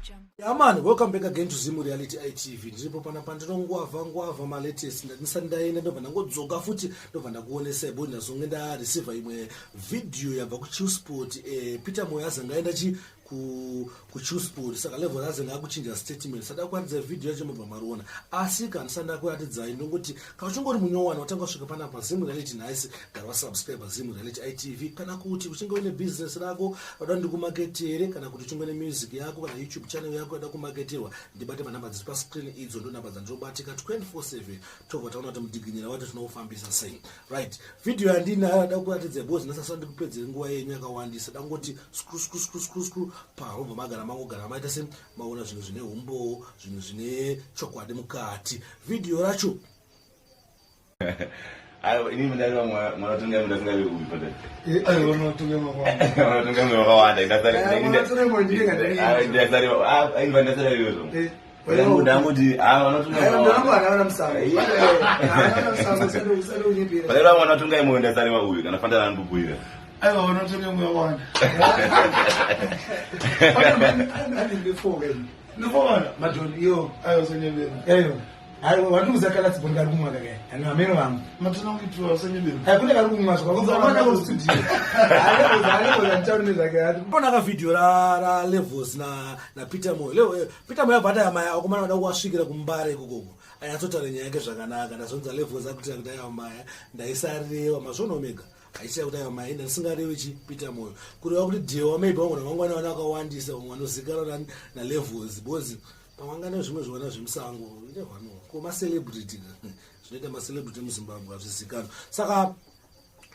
Jungle. Yeah man, welcome back again to Zim Reality ITV. Ndiripo panapa ndinongwavha ngwavha malatest. Ndisati ndaenda ndobva ndangodzoka futi ndobva ndakuonesai bho ndazonge ndareceiva imwe video yabva kuChillspot. Peter Moyo azanga aenda chi ku kuChillspot saka level azanga akuchinja statement. Sada kuratidza video yacho mobva mariona. Asi kana ndisati ndakuratidzai ndongoti kana uchingori munyowani watanga kusvika panapa Zim Reality Nice, gara wasubscribe Zim Reality ITV kana kuti uchinge une business rako vada ndikumaketere kana kuti uchinge une music yako kana YouTube channel yako yada kumaketerwa ndibate panhamba dziri pascreen idzo ndo nhamba dzandinobatika 24/7 tobva taona kuti mudiginyira wacho tinoufambisa sei. Right, video yandinayo ada kuratidza because ndasasa ndikupedzere nguva yenyu yakawandisa dangoti screw screw screw screw screw pa mobva magara mangogara maita se maona zvinhu zvine umbowo zvinhu zvine chokwadi mukati video racho. Aiwa, inini ndaiva mwana watonga ndasingavi uyu pata. Aiwa, unotunga makwanda. Mwana watonga wakawanda ndasari. Eh, mwana watonga ndinenge ndiri. Ndasari ah inva ndasari izvo. Waiwa- Ndamuti ah wanotunga. Aiwa, ndangu hana musango. Aiwa. Hana musango, usade unyepera. Padera mwana watonga imoyo ndasari uyu kana fandana ndibhuira. Aiwa, unotunga mwakawanda. Ndifona madhoni iyo aiwa usanyepera. Aiwa. Aiwa, wandikuza kala tsiboni kari kumwa kaka. Ano ameno vangu. Matuna kuitwa usanyepera. Ai kune kari kumwa zvaka. Kuza mwana ku studio. Aiwa, aiwa, nditauri nezvake. Ona ka video ra Levels na Peter Moyo. Leo Peter Moyo abata yamaya akomana vada kuwasvikira kumbare ikokoko. Anyatsotaura nyaya yake zvakanaka. Ndazonza Levels akuti kuti aiwa maya ndaisarewa mazvono omega. Aisiya kuti aiwa maya ndasingarewi chi Peter Moyo. Kureva kuti Dhewa maybe vamwe vangwana vana vakawandisa vamwe vanozikanwa na Levels because pamwe ane zvimwe zviwana zvemusango ndehwano ko macelebrity zvinoita macelebrity muZimbabwe hazvizikanwa. Saka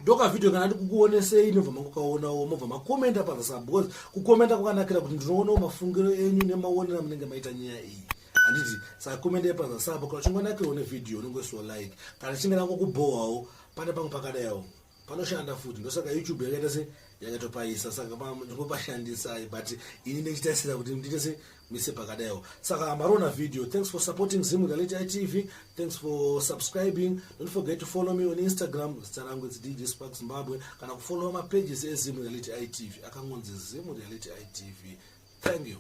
ndoka video kana ndikukuonesei ndobva mangokaonawo mobva makomenda pazasa because kukomenda kwakanakira kuti ndinoonawo mafungiro enyu nemaonero amunenge maita nyaya iyi handiti. Saka komendai pazasa apo kana uchingonakirwa nevideo unongoisiwa like kana tichinge ndangokubhowawo pane pamwe pakadaiwo panoshanda futi. Ndosaka YouTube yakaita se yakatopaisa saka ndingopashandisai but ini ndichitarisira kuti ndiite se mise pakadaiwo. Saka mariona video. Thanks for supporting Zim Reality ITV. Thanks for subscribing. Don't forget to follow me on Instagram. Zita rangu it's DJ Spark Zimbabwe kana kufollowa mapages eZim Reality ITV akangonzi Zim Reality ITV. Thank you.